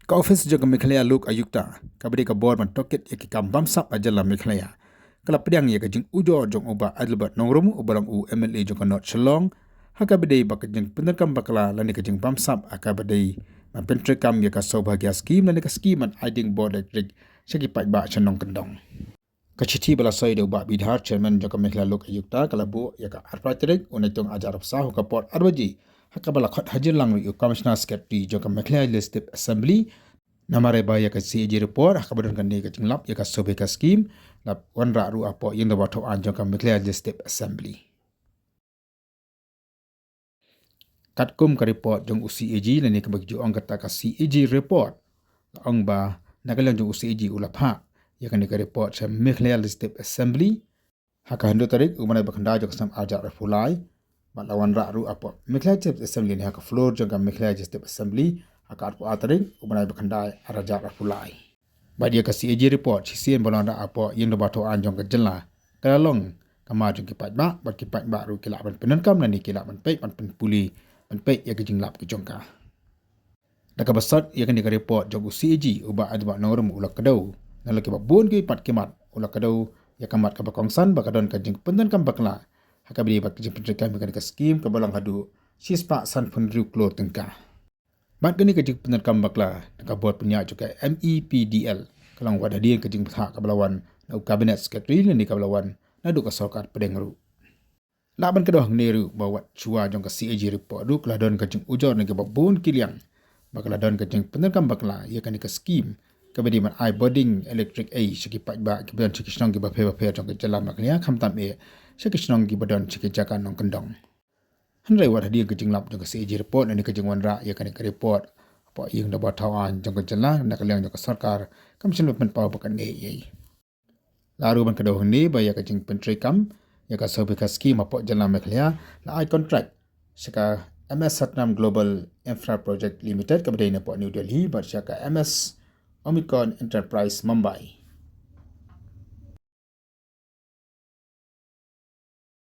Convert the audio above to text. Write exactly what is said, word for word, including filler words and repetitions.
Ka ophis jong ka Meghalaya Lok Ayukta, kaba dei ka bor ban tohkit ïa ki kam bamsap ha jylla Meghalaya, ka la pdiang ïa ka jingujor jong u Bah Adelbert Nongrum, uba long u M L A jong ka North Shillong, ha kaba dei bad ka jingpyndonkam bakla lane ka jingbamsap ha kaba dei ban pyntreikam ïa ka Saubhagya Scheme lane ka skim ban ai ding bor elektrik sha ki paidbah sha nongkyndong. Ka shithi ba la soi da u Bah Bidhar, Chairman jong ka Meghalaya Lok Ayukta, ka la buh ïa ka arphew tarik u Naitung arhajar arphew saw ha ka por ar baje, ha kaba la khot hajir lang ruh ïa u Commissioner Secretary jong ka Meghalaya Legislative Assembly. Namar ba ïa ka C A G report ha kaba don kane ka jinglap ïa ka Saubhagya Scheme la wanrah ruh hapoh ïing dorbar thaw aiñ jong ka Meghalaya Legislative Assembly. Katkum ka report jong u C A G lane kaba ki ju ong kata ka C A G report, la ong ba na ka liang jong u C A G u la phah ïa kane ka report sha Meghalaya Legislative Assembly ha ka hynriew tarik u bnai ba khyndai jong ka snem arhajar arphew lai, bad la wanrah ruh hapoh Meghalaya Legislative Assembly ne ha ka floor jong ka Meghalaya Legislative Assembly ha ka arphew ar tarik u bnai ba khyndai arhajar arphew lai. Bad ïa ka C A G report shisien ba la wanrah hapoh ïing dorbar thaw aiñ jong ka jylla, ka la long ka mar jong ki paidbah, bad ki paidbah ruh ki lah ban pyndonkam lane ki lah ban peit, ban pynpule, ban peit ïa ka jinglap ka jong ka. Da kaba sot ïa kane ka report jong u C A G, u Bah Adelbert Nongrum u la kdew, na la ki babun ki pat ki mat, u la kdew ïa ka mat kaba kongsan ba ka don ka jingpyndonkam bakla ha kaba dei bad ka jingpyntreikam ïa kane ka skim kaba long haduh shispah sanphew hynriew klur tyngka. Bad kane ka jingpyndonkam bakla na ka bor pynïaid jong ka M E P D L ka long wat hadien ka jingbthah kaba la wan na u Cabinet Secretary lane kaba la wan naduh ka sorkar pdeng ruh. Lah ban kdew hangne ruh ba wat shuwa jong ka C A G report ruh ka la don ka jingujor na ki babun ki liang ba ka la don ka jingpyndonkam bakla ïa kane ka skim kaba dei ban ai bording elektrik ei sha ki paidbah kiba don sha ki shnong kiba pher bapher jong ka jylla Meghalaya, khamtam eh sha ki shnong kiba don sha ki jaka nongkyndong. Hynrei wat hadien ka jinglap jong ka C A G report lane ka jingwanrah ïa kane ka report hapoh ïing dorbar thaw aiñ jong ka jylla, na ka liang jong ka sorkar kam shym la pynpaw ba kan ei ei. La ruh ban kdew hangne ba ïa ka jingpyntreikam ïa ka Saubhagya Scheme hapoh jylla Meghalaya la ai contract sha ka M S Satnam Global Infra Project Limited kaba dei napoh New Delhi bad sha ka M S Omicron Enterprise Mumbai.